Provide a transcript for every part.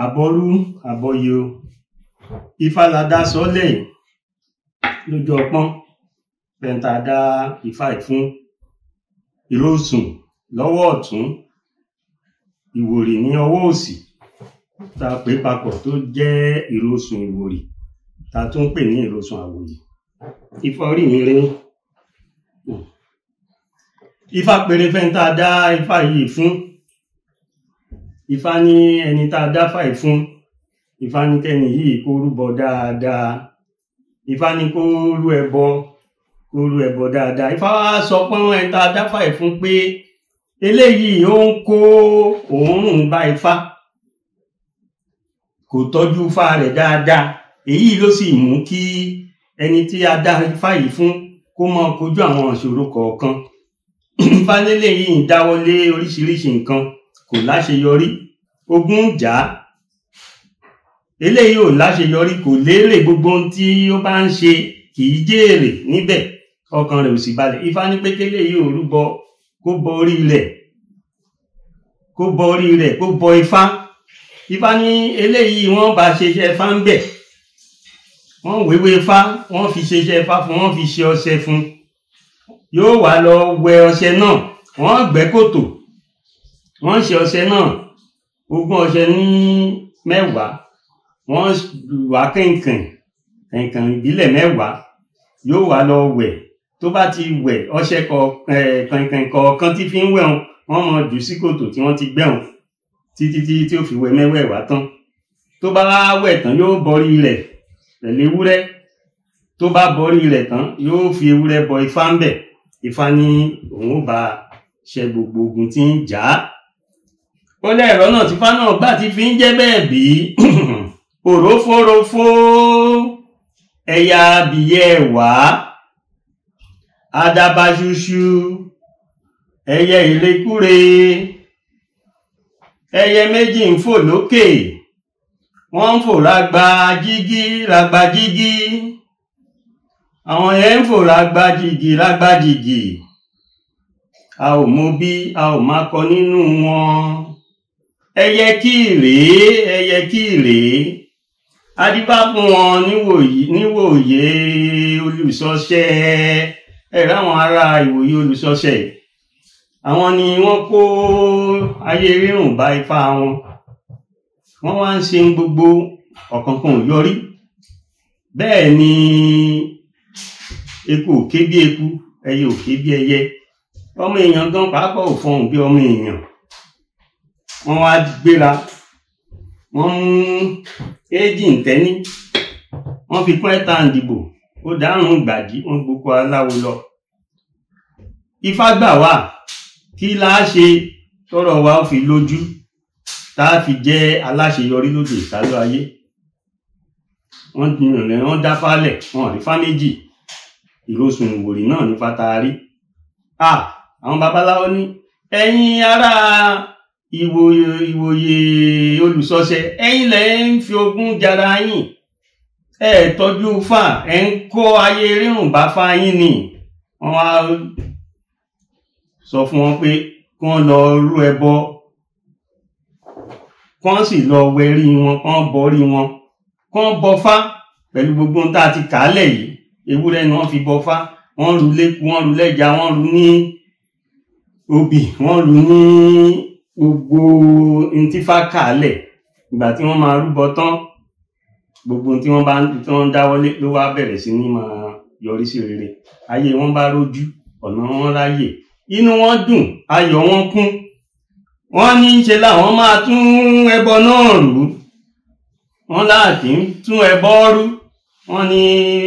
Àbọrú àbọyè o. Ifá la dá sọ́lẹ̀ yìí lójú ọpọ́n. Fẹ́ni tá a dá ifá yìí fún. Ìrosùn lọ́wọ́ ọ̀tún, ìwòrì ní ọwọ́ òsì, tá a pè papọ̀ tó jẹ́ ìrosùn ìwòrì, tá a tún ń pè ní ìrosùn àwòyè. Ifá orí mi rèé. Ifá péré fẹ́ni tá a dá ifá yìí fún. Ifá ní ẹni tá a dáfá yìí fún. Ifá ní kẹ́ni yìí kó rúbọ dáadáa. Ifá ní kó rú ẹbọ, kó rú ẹbọ dáadáa. Ifá wá sọ pé ẹni tá a dáfá yìí fún pé eléyìí ó ń kó òórùn bá ifá, kò tọ́jú ifá rẹ̀ dáadáa. Èyí ló sì mú kí ẹni tí a dá ifá yìí fún kó máa kojú àwọn ìṣòro kọ̀ọ̀kan. Ifá léléyìí ń dáwọ́ lé oríṣiríṣi nǹkan, kò láṣeyọrí, ogun ń jà á. Eléyìí ò láṣeyọrí, kò lérè, gbogbo ohun tí ó bá ń ṣe kì í jèrè níbẹ̀, ọkàn rẹ̀ ò sì balẹ̀. Ifá ní pé kéléyìí ò rúbọ, kó bọ orí rẹ̀, kó bọ orí rẹ̀, kó bọ ifá. Ifá ní eléyìí wọ́n bá ṣe iṣẹ́ ifá ń bẹ̀. Wọ́n wéwé ifá, wọ́n fi ṣe iṣẹ́ ifá fún, wọ́n fi ṣe ọṣẹ fún. Yóò wá lọ wẹ ọṣẹ náà, wọ́n gbẹ́ kòtò, wọ́n ṣe ọṣẹ náà, ogún ọṣẹ ní mẹ́wàá, wọ́n wá kànkàn, kànkàn ìbílẹ̀ mẹ́wàá, yóò wá lọ wẹ̀. Tó bá ti wẹ̀ ọṣẹ kànkàn kọ̀ọ̀kan tí fi ń wẹ̀ wọn, wọ́n máa jù sí kòtò tí wọ́n ti gbẹ́ wọn títí tí tí ó fi wẹ̀ mẹ́wẹ̀ẹ̀wá tán. Tó bá wẹ̀ tán, yóò bọrí rẹ̀ pẹ̀lú ewúrẹ́. Tó bá bọrí rẹ̀ tán, yóò fi ewúrẹ́ bọ ifá ń bẹ̀. Ifá ní òun ó bá ṣe gbogbo ogun tí ń jà á. Ó lẹ́ẹ̀rọ náà tí ifá náà gbà tí fi ń jẹ́ bẹ́ẹ̀ bí òrófórofó ẹ̀yà abìyẹ́ wá, àdàbà ṣuṣu ẹyẹ ìrekúre, ẹyẹ méjì ń fò lókè, wọ́n ń fò rágbá jígí rágbá jígí, àwọn yẹn ń fò rágbá jìgì rágbá jìgì, a ò mọ bí a ò máa kọ nínú wọn. Ẹyẹ kí rèé, ẹyẹ kí rèé, adífá fún wọn níwòye olùṣọṣẹ. Ẹ ráwọn ará ìwòye olùṣọṣẹ, àwọn ni wọ́n kó ayé rírùn bá ifá wọn. Wọ́n wá ń ṣe gbogbo, ọ̀kọ̀ọ̀kan ò yọrí. Bẹ́ẹ̀ ni eku ò ké bí eku, ẹyẹ ò ké bí ẹyẹ, ọmọ èèyàn gan pàápàá ò fọhùn bí ọmọ èèyàn. Wọ́n wá gbéra, wọ́n mú éjì ntẹ́ní, wọ́n fi kún ẹ̀ta ìdìbò, ó dárùn gbàdí, wọ́n gboko aláwo lọ. Ifá gbà wá, kí la ṣe tọ́rọ̀ wa ó fi lójú, tá a fi jẹ́ aláṣeyọrí lóde ìsálú ayé. Wọ́n rìnrìn, wọ́n dá fálẹ̀, wọ́n rí fá méjì. Ìrosùn ìwòrì náà ní fatarí. Àwọn babaláwo ní ẹ̀yin ará ìwòye olùṣọṣẹ, ẹ̀yin lẹ ń fi ogún jara yín, ẹ tọ́jú fà, ẹ ń kó ayé rírùn bá fá yín ni. Wọ́n wá sọ fún wọn pé kí wọ́n lọ rú ẹbọ, kí wọ́n sì lọ wẹrí wọn, kí wọ́n bọrí wọn, kí wọ́n bọfá pẹ̀lú gbogbo ohun tá a ti kà á lẹ̀ yìí. Ewúrẹ́ ni wọ́n fi bọfá, wọ́n rú léku, wọ́n rú lẹ́ja, wọ́n rú ní obì, wọ́n rú ní gbogbo ohun tí fá kà á lẹ̀. Ìgbà tí wọ́n máa rúbọ tán, gbogbo ohun tí wọ́n bá tí wọ́n dáwọ́lé ló wá bẹ̀rẹ̀ sí ní máa yọrí sí rere. Ayé wọn bá rójú, ọ̀nà wọn ráyè, inú wọn dùn, ayọ̀ wọn kún. Wọ́n ní ṣe làwọn máa tún ẹbọ náà rú, wọ́n láti ń tún ẹbọ rú. Wọ́n ní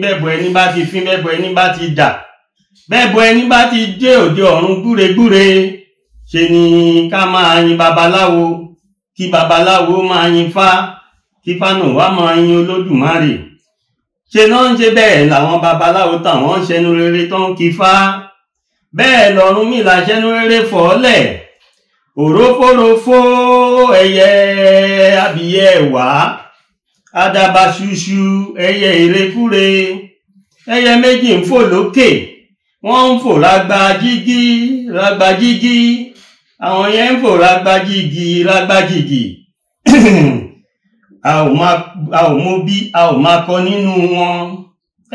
bẹ́ẹ̀bọ ẹni bá ti fín, bẹ́ẹ̀bọ ẹni bá ti dà, bẹ́ẹ̀bọ ẹni bá ti dé òde ọ̀run gbúregbúre, ṣe ni ká máa yin babaláwo, kí babaláwo máa yin fá, kí fánà wá máa yin Olódùmarè. Ṣe náà ń ṣe bẹ́ẹ̀ làwọn babaláwo táwọn ń ṣẹnu rere tó ń kí fá. Bẹ́ẹ̀ lọ̀rúnmìlà ṣẹnu rere fọ́lẹ̀. Òrófórofó ẹyẹ abìyẹ́ wá, àdàbà ṣuṣu ẹyẹ ìrekúre, ẹyẹ méjì ń fò lókè, wọ́n ń fò rágbá jígí rágbá jígí, àwọn yẹn ń fò rágbá jígí rágbá jígí. A ò mọ bí a ò máa kọ nínú wọn.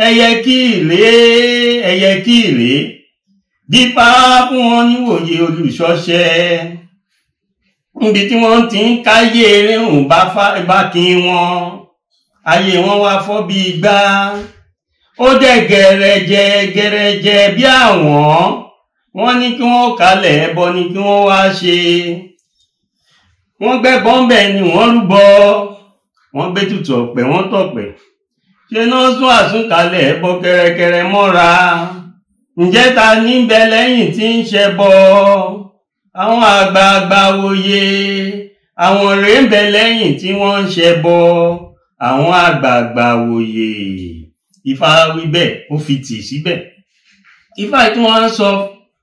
Ẹyẹ kí rèé, ẹyẹ kí rèé, dípá fún wọn níwòye olùṣọ́ṣẹ́. Níbi tí wọ́n ti ń káyé eré-hùn bá kí wọn, ayé wọn wá fọ́ bí igbá. Ó dẹ̀ gẹ̀rẹ̀jẹ̀ gẹ̀rẹ̀jẹ̀ bí àwọn. Wọ́n ní kí wọ́n kalẹ̀ ẹbọ ni kí wọ́n wá ṣe. Wọ́n gbẹ́ bọ́m̀bẹ̀ ni wọ́n rúbọ. Wọ́n gbé tutù ọ̀pẹ, wọ́n tọ̀pẹ̀. Ṣe náà sún àsúnkalẹ̀ ẹbọ kẹrẹkẹrẹ mọ́ra. Ǹjẹ́ ta ní bẹ lẹ́yìn tí ń ṣẹbọ? Àwọn àgbààgbà wòye, àwọn rèé ń bẹ lẹ́yìn tí wọ́n ń ṣẹbọ. Àwọn àgbààgbà wòye. Ifá wí bẹ́ẹ̀, ó fi tì síbẹ̀. Ifá tí wọ́n ń sọ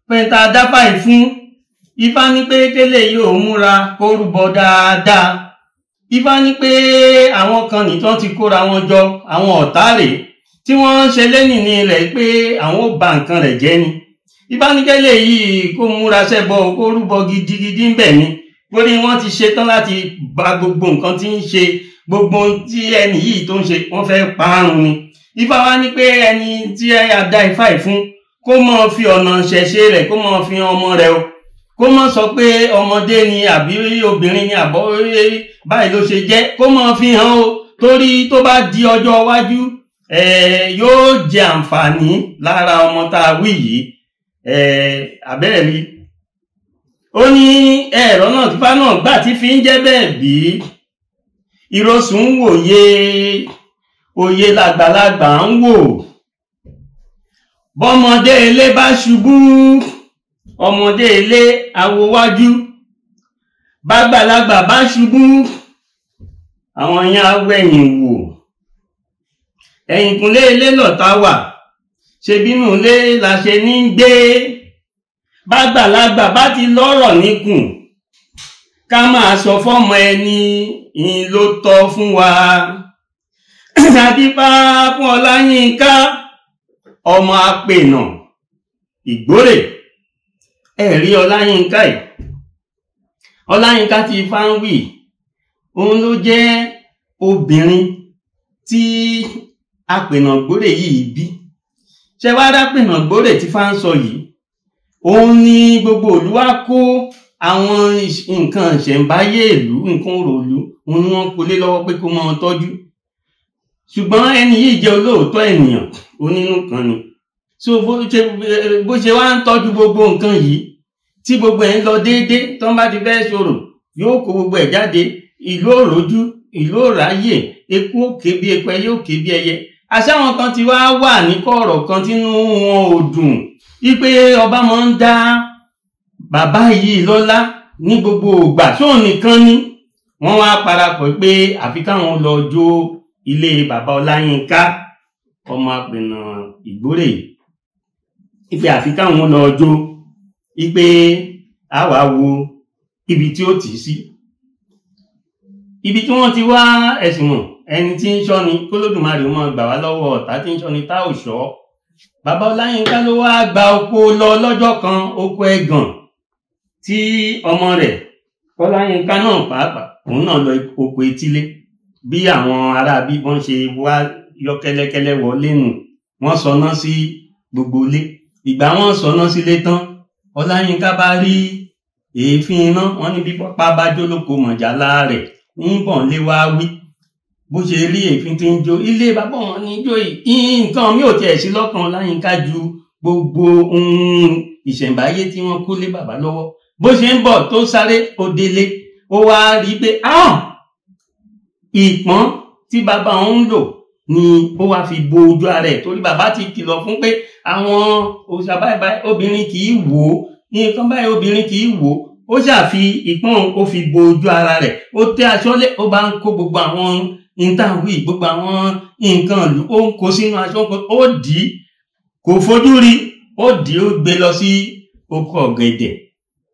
pẹ́ńtà dáfà yìí fún. Ifá ní pé kélé yóò múra kó rúbọ dáadáa. Ifá ní pé àwọn kan nìtàn ti kóra wọn jọ, àwọn ọ̀tá rèé tí wọ́n ń ṣe lẹ́yìn ní rẹ̀ pé àwọn ò bà nǹkan rẹ̀ jẹ́ ni. Ifá ní kélé yìí kó múra ṣẹbọ, kó rúbọ gidigidi ń bẹ̀ ni. Torí wọ́n ti ṣetán láti bà gbogbo nǹkan tí ń ṣe, gbogbo tí ẹni yìí tó ń ṣe, wọ́n fẹ́ parun ni. Ifá wá ní pé ẹni tí a dá Ifá yìí fún kó mọ́ fi ọ̀nà ṣẹ̀ṣe rẹ̀, kó mọ́ fi hàn ọmọ rẹ̀ o. Kó mọ́ sọ pé ọmọdé ni àbí obìnrin ni àbọ̀ báyìí ló ṣe jẹ́, kó mọ́ fi hàn o. Torí tó bá di ọjọ́ iwájú, yóò jẹ àǹfààní lára ọmọ tá a wí yìí. Àbẹ́rẹ́ rí. Ó ní ẹ̀rọ náà tífá náà gbà tí fi ń jẹ́ bẹ́ẹ̀ bí. Ìrosùn ń wòye, òye làgbàlagbà ń wò. Bọ́mọdé ilé bá ṣubú, ọmọdé ilé awowájú. Bàgbàlagbà bá ṣubú, àwọn yẹn á wẹ̀yìn wò. Ẹ̀yìnkùnlé ilé lọ̀tá wà, ṣe bínú ilé la ṣe ní gbé. Bàgbàlagbà bá ti lọ́rọ̀ níkùn, ká máa sọ fọ́mọ ẹni ìyìn ló tọ́ fún wa. Adífá fún Ọláyínká, ọmọ apènà Ìgbórè. Ẹ̀rí Ọláyínká yìí. Ọláyínká tí Ifá ń wí, òun ló jẹ́ obìnrin tí apènà Ìgbórè yìí bí. Ṣé wá dápènà Ìgbórè tí Ifá ń sọ yìí? Òun ni gbogbo ìlú wá kó àwọn nǹkan ìṣẹ̀ǹbáyé ìlú, nǹkan orò ìlú, òun ni wọ́n kó lé lọ́wọ́ pé kó máa tọ́jú. Ṣùgbọ́n ẹni yìí jẹ́ olóòótọ́ ènìyàn, onínú kan ni. So bó ṣe wá ń tọ́jú gbogbo nǹkan yìí, tí gbogbo ẹ̀ ń lọ déédé, tán bá ti fẹ́ ṣòro, yóò kó gbogbo ẹ̀ jáde. Ìlú òròjú, ìlú òráyè, eku òkè bí eku, ẹyẹ òkè bí ẹyẹ. Àṣé àwọn kan ti wá wà ní kọ̀rọ̀ kan tínú wọn ò dùn wípé ọba máa ń dá bàbá yìí lọ́lá ní gbogbo ìgbà, ṣóun nìkan ni. Wọ́n wá parapọ̀ pé àfi káwọn lọ jó ilé bàbá Ọláyínká, ọmọ apènà Ìgbórè. Ipe àfi káwọn lọ jó, ipe a wá wo ibi tí ó tì í sí. Ibi tí wọ́n ti wá ẹ̀sìn mọ̀, ẹni tí ń ṣọ́ni, k'Olódùmarè ó máa gbà wá lọ́wọ́ ọ̀tá tí ń ṣọ́ni tá ò ṣọ́. Bàbá Ọláyínká ló wá gba oko lọ lọ́jọ́ kan, oko ẹ̀gàn tí ọmọ rẹ̀ Ọláyínká náà pàápàá, òun náà lọ oko etílé. Bí àwọn ará bí wọ́n ṣe wá yọ kẹ́lẹ́kẹ́lẹ́ wọlé nù, wọ́n sọná sí gbogbo ilé. Ìgbà wọ́n sọná sílé tán, Ọláyínká bá rí èéfín iná, wọ́n ní bí pápá bá jó lóko mọ̀jálá rẹ̀ ń bọ̀ lé wá wí. Bó ṣe rí èéfín tí ń jó, ilé bàbá wọn ní jó yìí. Nǹkan mi ò tiẹ̀ sí lọ́kàn Ọláyínká ju gbogbo ohun ìṣẹ̀ǹbáyé tí wọ́n kó lé bàbá lọ́wọ́. Bó ṣe ń bọ̀ tó sáré ó délé, ó wá rí pé ìpọ́n tí bàbá òun ń lò ni ó wá fi bo ojú ara ẹ̀, torí bàbá ti kìlọ̀ fún pé àwọn òòṣà báyìí báyìí obìnrin kì í wò ó, nǹkan báyìí obìnrin kì í wò ó. Ó ṣàfi ìpọ́n ó fi bo ojú ara rẹ̀, ó tẹ́ aṣọ lé, ó bá ń kó gbogbo àwọn ìtàwí, gbogbo àwọn nǹkan ìlú, ó ń kó sínú aṣọ, ó dì í, kò fojú rí, ó dì í, ó gbé lọ sí oko ọ̀gẹ̀dẹ̀,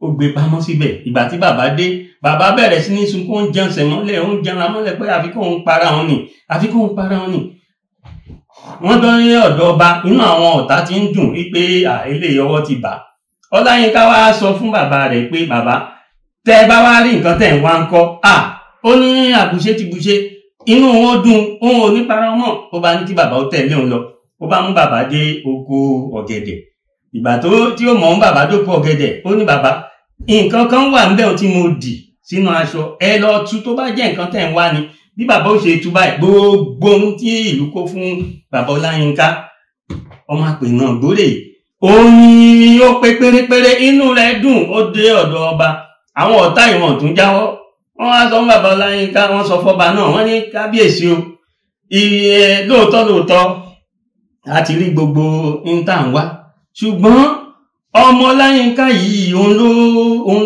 ó gbé pamọ́ síbẹ̀. Ìgbà tí bàbá dé, bàbá bẹ̀rẹ̀ sí ní sunkún, ó ń jẹun sẹ̀mọ́lẹ̀, ó ń jẹun amọ́lẹ̀ pé àfi kóun para òun nì, àfi kóun para òun nì. Wọ́n dán ní ọ̀dọ̀ ọba, inú àwọn ọ̀tá ti ń dùn wípé eléyìí ọwọ́ ti bà. Ọláyínká wá sọ fún bàbá rẹ̀ pé bàbá, tẹ́ bá wá rí nǹkan tẹ́ ń wá ń kọ́, ó ní àbùṣe ti bùṣe, Inú wọn dùn, òun ò ní para mọ́. Ó bá ní kí bàbá ó tẹ̀lé òun lọ. Ó bá mú bàbá dé oko ọ̀gẹ̀dẹ̀. Ìgbà tó tí ó mọ̀ ń bàbá dóko ọ̀gẹ̀dẹ̀, ó ní bàbá, nǹkan kan wà níbẹ̀ tí mo dì sínú aṣọ, ẹ lọ tú, tó bá jẹ́ nǹkan tẹ̀ ń wá ni. Bí bàbá ó ṣe tú báyìí, gbogbo ohun tí ìlú kó fún bàbá Ọláyínká ọmọ àpènà gbórè, òun ni ó pé pérépéré. Inú rẹ̀ dùn, ó dé ọ̀dọ̀ ọba. Àwọn ọ̀tá ìwọ̀n tún jáwọ́, wọ́n wá sọ fún bàbá Ọláyínká, wọ́n sọ fọ́ba náà, wọ́n ní kábíyèsí o, lóòótọ́ lóòótọ́ a ti rí gbogbo ń tà ń wá, ṣùgbọ́n ọmọ Ọláyínká yìí òun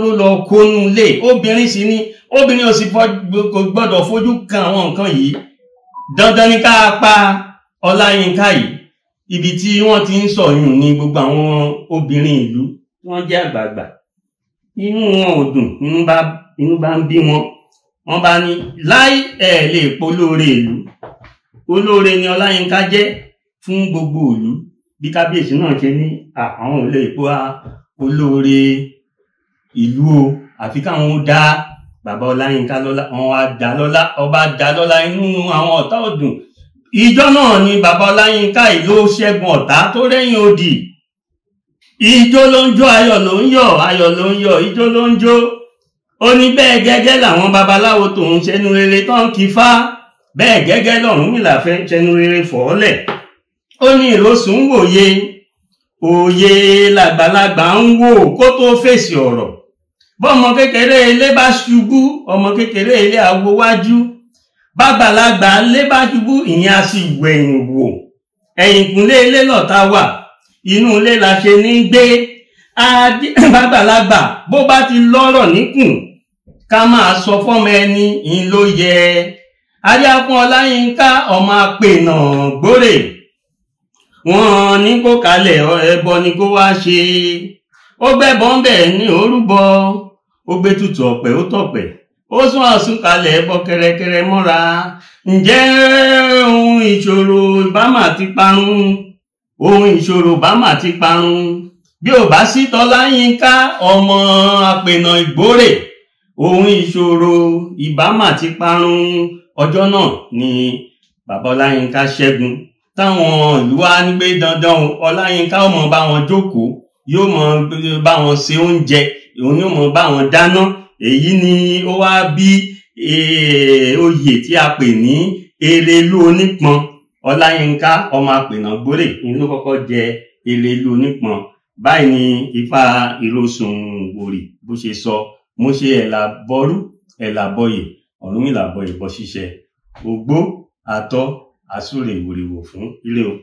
ló lọ kónú lé, obìnrin sì ni, obìnrin ò sì gbọ́dọ̀ fojú kan àwọn nǹkan yìí, dandan ni ká pa Ọláyínká yìí. Ibi tí wọ́n ti ń sọ̀yún ní gbogbo àwọn obìnrin ìlú wọ́n jẹ́ àgbààgbà, inú wọn ò dùn, inú bá ń bí wọn. Wọ́n bá ní láì ẹ̀ lè polóore ìlú, olóore ni Ọláyínká jẹ́ fún gbogbo ìlú. Bí kábíyèsí náà ṣe ní àwọn ò lè po olóore ìlú o, àfi káwọn ó dá bàbá Ọláyínká lọ́lá. Wọn wá dá lọ́lá, ọba dá lọ́lá, inú àwọn ọ̀tá ò dùn. Ìjọ náà ni bàbá Ọláyínká yìí ló ṣẹ́gun ọ̀tá tó rẹ́yìn odì. Ijó ló ń jó, ayọ̀ ló ń yọ̀, ayọ̀ ló ń yọ̀, ijó ló ń jó. Ó ní bẹ́ẹ̀ gẹ́gẹ́ làwọn babaláwo tòun ṣẹnu rere tán kí fá, bẹ́ẹ̀ gẹ́gẹ́ lọ̀rúnmìlà fẹ́ ṣẹnu rere fọ́ọ́lẹ̀. Ó ní ìrosùn wòye, òye làgbàlagbà ń wò kó tó fèsì ọ̀rọ̀. Bọ́mọ kékeré ilé bá ṣubú, ọmọ kékeré ilé awo wájú. Bàgbàlagbà ilé bá ṣubú, ìyẹn a sì wẹ̀yìn wò. Ẹ̀yìnkùnlé ilé lọ̀tá wà, inú ilé la ṣe ní gbé. Bàgbàlagbà bó bá ti lọ́rọ̀ níkùn, ká máa sọ fọ́mọ ẹni ìyìn ló yẹ. Adéakún Ọláyínká ọmọ apènà gbórè, wọ́n ní kó kalẹ̀ ẹbọ ni kó wá ṣe. Ó gbẹ́bọ ń bẹ̀ ní orúbọ, ó gbé tutù ọ̀pẹ ó tọ̀pẹ̀, ó sún àsúnkalẹ̀ ẹbọ kẹrẹkẹrẹ mọ́ra. Ǹjẹ́ ohun ìṣòro ìbámà ti parun, ohun ìṣòro ìbámà ti parun. Bí ò bá sí tọ́láyínká ọmọ apènà ìgbórè, ohun ìṣòro ìbámà ti parun. Ọjọ́ náà ni bàbá Ọláyínká ṣẹ́gun, táwọn ìlú wa ní pé dandan Ọláyínká ó mọ bá wọn jókòó, yóò mọ bá wọn ṣe oúnjẹ, òun yóò mọ bá wọn dáná. Èyí ni ó wá bí oyè tí a pè ní Erelú Onípọn. Ọláyínká ọmọ apènà gbórè ni ló kọ́kọ́ jẹ Erelú Onípọn. Báyìí ni ifá ìrosùn wòrì bó ṣe sọ. Mo ṣe ẹ̀là bọrú, ẹ̀là bọyè, Ọ̀rúnmìlà bọyè bọ ṣíṣẹ, ògbó àtọ àsúrè wòrìwò fún ire o.